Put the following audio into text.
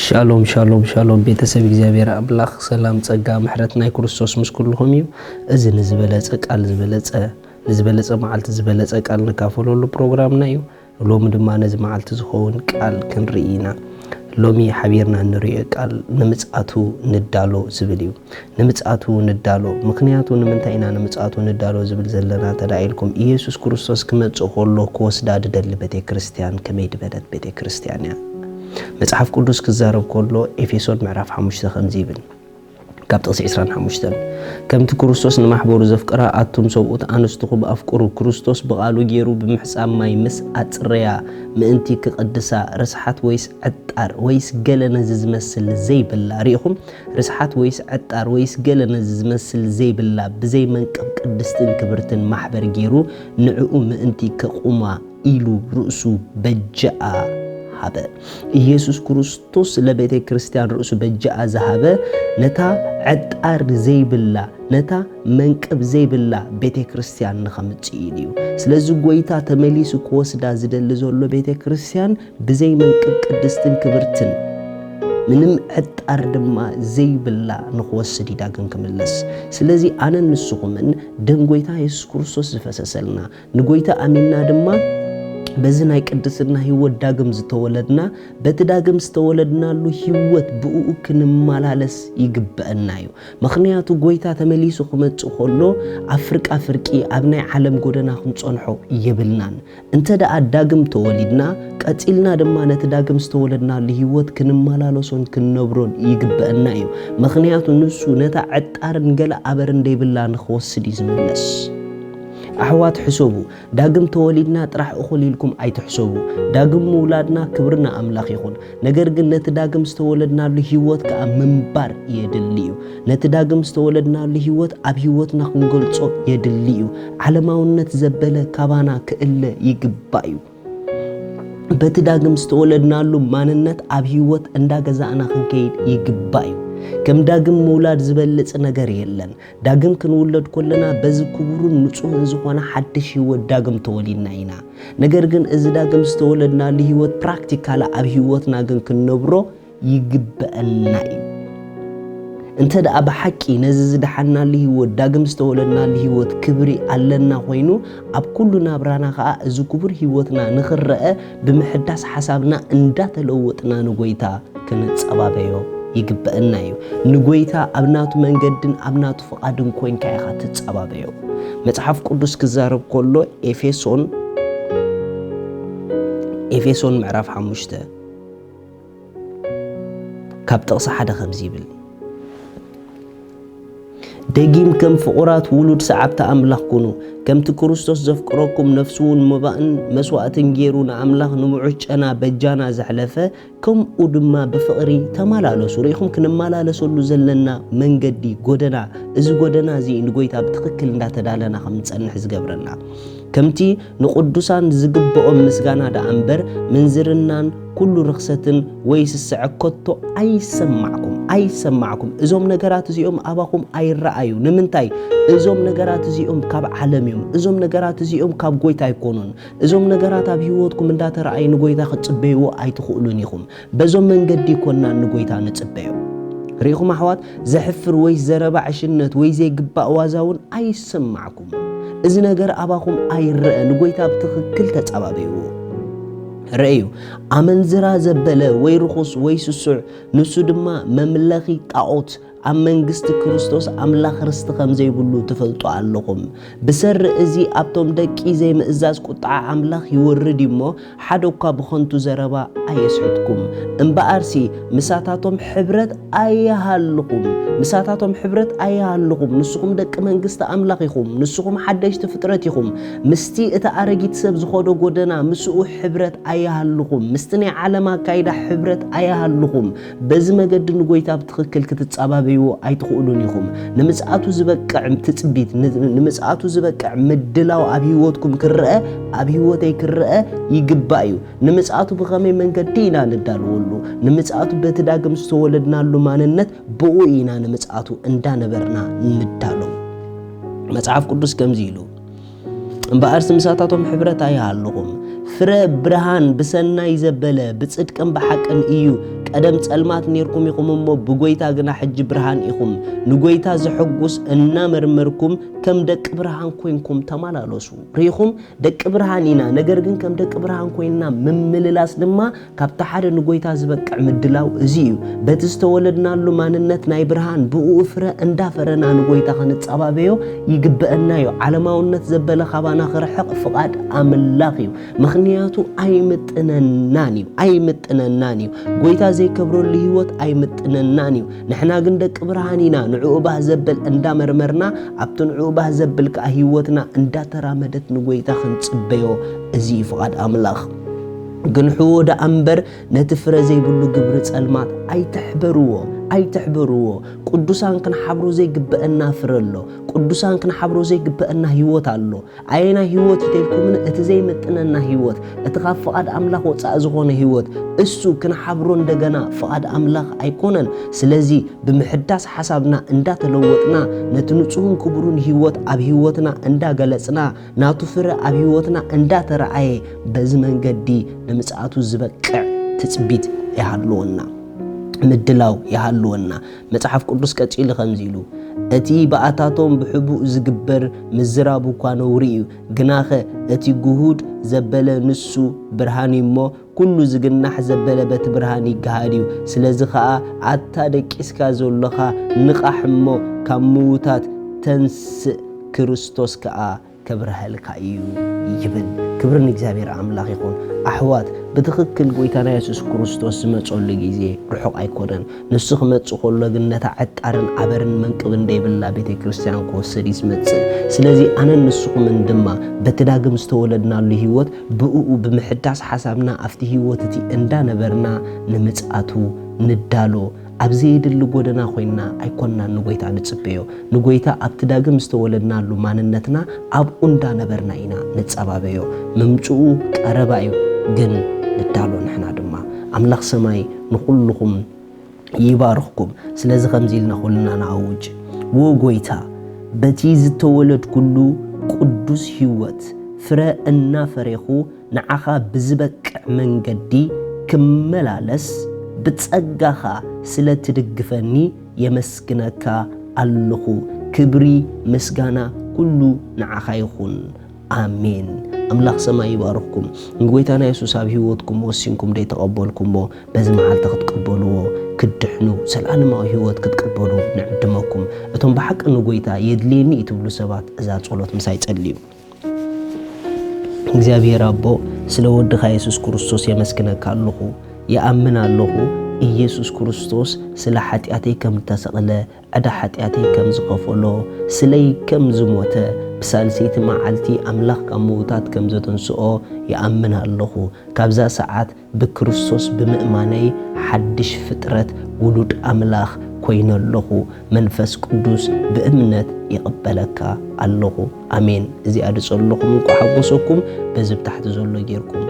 ሻሎም ሻሎም ሻሎም፣ ቤተሰብ እግዚኣብሔር ኣምላኽ ሰላም፣ ጸጋ፣ ምሕረት ናይ ክርስቶስ ምስ ኩልኹም እዩ። እዚ ንዝበለጸ ቃል ዝበለጸ ንዝበለጸ መዓልቲ ዝበለጸ ቃል ንካፈለሉ ፕሮግራምና እዩ። ሎሚ ድማ ነዚ መዓልቲ ዝኸውን ቃል ክንርኢ ኢና። ሎሚ ሓቢርና እንርእዮ ቃል ንምጽኣቱ ንዳሎ ዝብል እዩ። ንምጽኣቱ ንዳሎ። ምኽንያቱ ንምንታይ ኢና ንምጽኣቱ ንዳሎ ዝብል ዘለና ተዳኢልኩም፣ ኢየሱስ ክርስቶስ ክመጽእ ከሎ ክወስዳ ድደሊ ቤተ ክርስቲያን ከመይ ድበለት ቤተ ክርስቲያን እያ? መጽሓፍ ቅዱስ ክዛረብ ከሎ ኤፌሶን ምዕራፍ ሓሙሽተ ከምዚ ይብል፣ ካብ ጥቕሲ ዕስራን ሓሙሽተን፣ ከምቲ ክርስቶስ ንማሕበሩ ዘፍቅራ ኣቱም ሰብኡት ኣንስትኹም ኣፍቅሩ። ክርስቶስ ብቓሉ ገይሩ ብምሕጻብ ማይ ምስ ኣጽረያ ምእንቲ ክቕድሳ፣ ርስሓት ወይስ ዕጣር ወይስ ገለ ነዚ ዝመስል ዘይብላ፣ ርኢኹም፣ ርስሓት ወይስ ዕጣር ወይስ ገለ ነዚ ዝመስል ዘይብላ ብዘይ መንቅብ ቅድስትን ክብርትን ማሕበር ገይሩ ንዕኡ ምእንቲ ከቑማ ኢሉ ርእሱ በጃኣ ሃበ። ኢየሱስ ክርስቶስ ለቤተ ክርስቲያን ርእሱ በጃኣ ዝሃበ ነታ ዕጣር ዘይብላ፣ ነታ መንቅብ ዘይብላ ቤተ ክርስቲያን ንኸምጽእ ኢሉ እዩ። ስለዚ ጎይታ ተመሊሱ ክወስዳ ዝደሊ ዘሎ ቤተ ክርስቲያን ብዘይ መንቅብ ቅድስትን ክብርትን ምንም ዕጣር ድማ ዘይብላ ንኽወስድ እዩ ዳግም ክምለስ። ስለዚ ኣነን ንስኹምን ደም ጎይታ የሱስ ክርስቶስ ዝፈሰሰልና፣ ንጎይታ ኣሚንና ድማ በዚ ናይ ቅድስና ህይወት ዳግም ዝተወለድና፣ በቲ ዳግም ዝተወለድናሉ ህይወት ብእኡ ክንመላለስ ይግበአና እዩ። ምኽንያቱ ጎይታ ተመሊሱ ክመጽእ ከሎ ኣብ ፍርቃ ፍርቂ ኣብ ናይ ዓለም ጎደና ክንጸንሖ የብልናን። እንተ ደኣ ዳግም ተወሊድና፣ ቀጺልና ድማ ነቲ ዳግም ዝተወለድናሉ ህይወት ክንመላለሶን ክንነብሮን ይግበአና እዩ። ምኽንያቱ ንሱ ነታ ዕጣርን ገለ ኣበርን ደይብላ ንኽወስድ እዩ ዝምለስ። ኣሕዋት ሕሰቡ፣ ዳግም ተወሊድና ጥራሕ እኹል ኢልኩም ኣይትሕሰቡ። ዳግም ምውላድና ክብሪ ንኣምላኽ ይኹን። ነገር ግን ነቲ ዳግም ዝተወለድናሉ ህይወት ከኣ ምንባር የድሊ እዩ። ነቲ ዳግም ዝተወለድናሉ ህይወት ኣብ ህይወትና ክንገልጾ የድሊ እዩ። ዓለማውነት ዘበለ ካባና ክእለ ይግባእ እዩ። በቲ ዳግም ዝተወለድናሉ ማንነት ኣብ ህይወት እንዳገዛእና ክንከይድ ይግባእ እዩ። ከም ዳግም ምውላድ ዝበልጽ ነገር የለን። ዳግም ክንውለድ ከለና በዚ ክቡርን ንጹህን ዝኾነ ሓድሽ ህይወት ዳግም ተወሊድና ኢና። ነገር ግን እዚ ዳግም ዝተወለድናሉ ህይወት ፕራክቲካሊ ኣብ ህይወትና ግን ክንነብሮ ይግበአና እዩ። እንተ ደኣ ብሓቂ ነዚ ዝደሓናሉ ህይወት፣ ዳግም ዝተወለድናሉ ህይወት ክብሪ ኣለና ኮይኑ፣ ኣብ ኩሉ ናብራና ኸኣ እዚ ክቡር ህይወትና ንኽረአ ብምሕዳስ ሓሳብና እንዳተለወጥና ንጎይታ ክንጸባበዮ ይግበአና እዩ። ንጎይታ ኣብ ናቱ መንገድን ኣብ ናቱ ፍቓድን ኮይንካ ኢኻ ትጸባበዮ። መጽሓፍ ቅዱስ ክዛረብ ከሎ ኤፌሶን፣ ኤፌሶን ምዕራፍ ሓሙሽተ ካብ ጥቕሲ ሓደ ከምዚ ይብል፣ ደጊም ከም ፍቑራት ውሉድ ሰዓብቲ ኣምላኽ ኩኑ፣ ከምቲ ክርስቶስ ዘፍቅረኩም ነፍሱ እውን መባእን መስዋእትን ገይሩ ንኣምላኽ ንምዑት ጨና በጃና ዘሕለፈ፣ ከምኡ ድማ ብፍቕሪ ተመላለሱ። ርኢኹም ክንመላለሰሉ ዘለና መንገዲ፣ ጎደና፣ እዚ ጎደና እዚ ንጎይታ ብትኽክል እንዳተዳለና ከም ንጸንሕ ዝገብረና። ከምቲ ንቅዱሳን ዝግብኦም ምስጋና ደኣ እምበር፣ ምንዝርናን ኩሉ ርኽሰትን ወይ ስስዐ ከቶ ኣይሰማዕኩም፣ ኣይሰማዕኩም። እዞም ነገራት እዚኦም ኣባኹም ኣይረኣዩ። ንምንታይ? እዞም ነገራት እዚኦም ካብ ዓለም እዮም። እዞም ነገራት እዚኦም ካብ ጎይታ ኣይኮኑን። እዞም ነገራት ኣብ ህይወትኩም እንዳተረኣዩ ንጎይታ ክትጽበይዎ ኣይትኽእሉን ኢኹም። በዞም መንገዲ ኣይኮናን ንጎይታ ንጽበዮ። ርኢኹም ኣሕዋት፣ ዘሕፍር ወይ ዘረባ ዕሽነት ወይ ዘይግባእ ዋዛ እውን ኣይሰማዕኩም። እዚ ነገር ኣባኹም ኣይረአ፣ ንጎይታ ብትኽክል ተጸባበይዎ። ረእዩ፣ ኣመንዝራ ዘበለ ወይ ርኹስ ወይ ስሱዕ፣ ንሱ ድማ መምለኺ ጣዖት፣ ኣብ መንግስቲ ክርስቶስ ኣምላኽ ርስቲ ከም ዘይብሉ ትፈልጡ ኣለኹም። ብሰሪ እዚ ኣብቶም ደቂ ዘይምእዛዝ ቁጥዓ ኣምላኽ ይወርድ እዩ እሞ፣ ሓደ እኳ ብኸንቱ ዘረባ ኣየስሕትኩም። እምበኣርሲ ምሳታቶም ሕብረት ኣይሃልኹም፣ ምሳታቶም ሕብረት ኣይሃልኹም። ንስኹም ደቂ መንግስቲ ኣምላኽ ኢኹም፣ ንስኹም ሓደሽቲ ፍጥረት ኢኹም። ምስቲ እቲ ኣረጊት ሰብ ዝኸዶ ጎደና፣ ምስኡ ሕብረት ኣይሃልኹም፣ ምስቲ ናይ ዓለም ኣካይዳ ሕብረት ኣይሃልኹም። በዚ መገዲ ንጎይታ ብትኽክል ክትጸባበይዎ ኣይትኽእሉን ኢኹም። ንምጽኣቱ ዝበቅዕ ትጽቢት፣ ን-፣ ንምጽኣቱ ዝበቅዕ ምድላው ኣብ ህይወትኩም ክረአ፣ ኣብ ህይወተይ ክረአ ይግባእ እዩ። ንምጽኣቱ ብኸመይ መንገዲ ኢና ንዳለወሉ? ንምጽኣቱ በቲ ዳግም ዝተወለድናሉ ማንነት፣ ብኡ ኢና ንምጽኣቱ እንዳነበርና ንዳሎ። መጽሓፍ ቅዱስ ከምዚ ኢሉ፣ እምበኣርሲ ምሳታቶም ሕብረት ኣይሃልኹም፣ ፍረ ብርሃን ብሰናይ ዘበለ ብጽድቅን ብሓቅን እዩ። ቀደም ጸልማት ኔርኩም ኢኹም እሞ፣ ብጎይታ ግና ሕጂ ብርሃን ኢኹም። ንጎይታ ዘሐጉስ እናመርመርኩም ከም ደቂ ብርሃን ኮይንኩም ተመላለሱ። ርኢኹም፣ ደቂ ብርሃን ኢና፣ ነገር ግን ከም ደቂ ብርሃን ኮይንና ምምልላስ ድማ ካብቲ ሓደ ንጎይታ ዝበቅዕ ምድላው እዚ እዩ። በቲ ዝተወለድናሉ ማንነት ናይ ብርሃን ብእኡ ፍረ እንዳፈረና ንጎይታ ክንጸባበዮ ይግበአና እዩ። ዓለማውነት ዘበለ ካባና ክርሕቕ ፍቓድ ኣምላኽ እዩ። ምኽንያቱ ኣይምጥነናን እዩ፣ ኣይምጥነናን እዩ። ጎይታ ዘይከብረሉ ህይወት ኣይምጥነናን እዩ። ንሕና ግን ደቂ ብርሃን ኢና። ንዕኡ ባህ ዘብል እንዳመርመርና፣ ኣብቲ ንዕኡ ባህ ዘብል ከኣ ህይወትና እንዳተራመደት ንጎይታ ክንጽበዮ፣ እዚ እዩ ፍቓድ ኣምላኽ። ግንሕዎ ደኣ እምበር ነቲ ፍረ ዘይብሉ ግብሪ ጸልማት ኣይትሕበርዎ፣ ኣይትሕበርዎ። ቅዱሳን ክንሓብሮ ዘይግበአና ፍረ ኣሎ። ቅዱሳን ክንሓብሮ ዘይግበአና ህይወት ኣሎ። ኣየናይ ህይወት እዩ ተልኩምን፣ እቲ ዘይምጥነና ህይወት፣ እቲ ካብ ፍቓድ ኣምላኽ ወጻኢ ዝኾነ ህይወት፣ እሱ ክንሓብሮ እንደገና ፍቓድ ኣምላኽ ኣይኮነን። ስለዚ ብምሕዳስ ሓሳብና እንዳተለወጥና፣ ነቲ ንጹህን ክቡርን ህይወት ኣብ ህይወትና እንዳገለጽና፣ ናቱ ፍረ ኣብ ህይወትና እንዳተረኣየ፣ በዚ መንገዲ ንምጽኣቱ ዝበቅዕ ትጽቢት ይሃልወና፣ ምድላው ይሃልወና። መጽሓፍ ቅዱስ ቀጺሉ ከምዚ ኢሉ፣ "እቲ ብኣታቶም ብሕቡእ ዝግበር ምዝራብ እኳ ነውሪ እዩ፣ ግናኸ እቲ ግሁድ ዘበለ ንሱ ብርሃን እዩ እሞ፣ ኩሉ ዝግናሕ ዘበለ በቲ ብርሃን ይገሃድ እዩ። ስለዚ ኸኣ ኣታ ደቂስካ ዘሎኻ ንቓሕ እሞ ካብ ምዉታት ተንስእ፣ ክርስቶስ ከኣ ከብርሃልካ እዩ" ይብል። ክብሪ ንእግዚኣብሔር ኣምላኽ ይኹን። ኣሕዋት፣ ብትኽክል ጎይታና የሱስ ክርስቶስ ዝመጸሉ ግዜ ርሑቕ ኣይኮነን። ንሱ ክመጽእ ከሎ ግን ነታ ዕጣርን ኣበርን መንቅብን ደይብላ ቤተ ክርስቲያን ክወስድ እዩ ዝመጽእ። ስለዚ ኣነን ንስኹምን ድማ በቲ ዳግም ዝተወለድናሉ ህይወት ብእኡ ብምሕዳስ ሓሳብና ኣብቲ ህይወት እቲ እንዳነበርና ንምጽኣቱ ንዳሎ። ኣብ ዘየድሊ ጎደና ኮይንና ኣይኮንናን ንጎይታ ንጽበዮ። ንጎይታ ኣብቲ ዳግም ዝተወለድናሉ ማንነትና ኣብኡ እንዳነበርና ኢና ንጸባበዮ። ምምጽኡ ቀረባ እዩ፣ ግን ንዳሎ ንሕና ድማ። ኣምላኽ ሰማይ ንኹልኹም ይባርኽኩም። ስለዚ ከምዚ ኢልና ኩልና ንኣውጅ። ዎ ጎይታ፣ በቲ ዝተወለድኩሉ ቅዱስ ህይወት ፍረ እናፈሬኹ ንዓኻ ብዝበቅዕ መንገዲ ክመላለስ ብጸጋኻ ስለ ትድግፈኒ የመስግነካ ኣለኹ። ክብሪ ምስጋና ኩሉ ንዓኻ ይኹን። ኣሜን። ኣምላኽ ሰማይ ይባርኽኩም። ንጎይታና የሱስ ኣብ ህይወትኩም ወሲንኩም ደይተቐበልኩሞ፣ በዚ መዓልቲ ክትቅበልዎ፣ ክትድሕኑ፣ ዘለኣለማዊ ህይወት ክትቅበሉ ንዕድመኩም። እቶም ብሓቂ ንጎይታ የድልየኒ እዩ ትብሉ ሰባት፣ እዛ ጸሎት ምሳይ ጸልዩ። እግዚኣብሔር ኣቦ፣ ስለ ወድኻ የሱስ ክርስቶስ የመስግነካ ኣለኹ። ይኣምን ኣለኹ፣ ኢየሱስ ክርስቶስ ስለ ሓጢኣተይ ከም እተሰቕለ፣ ዕዳ ሓጢኣተይ ከም ዝኸፈሎ፣ ስለይ ከም ዝሞተ፣ ብሳልሰይቲ መዓልቲ ኣምላኽ ካብ ምዉታት ከም ዘተንስኦ ይኣምን ኣለኹ። ካብዛ ሰዓት ብክርስቶስ ብምእማነይ ሓድሽ ፍጥረት ውሉድ ኣምላኽ ኮይነ ኣለኹ። መንፈስ ቅዱስ ብእምነት ይቕበለካ ኣለኹ። ኣሜን። እዚኣ ድጸለኹም እንኳ ሓጎሰኩም፣ በዚ ብታሕቲ ዘሎ ጌርኩም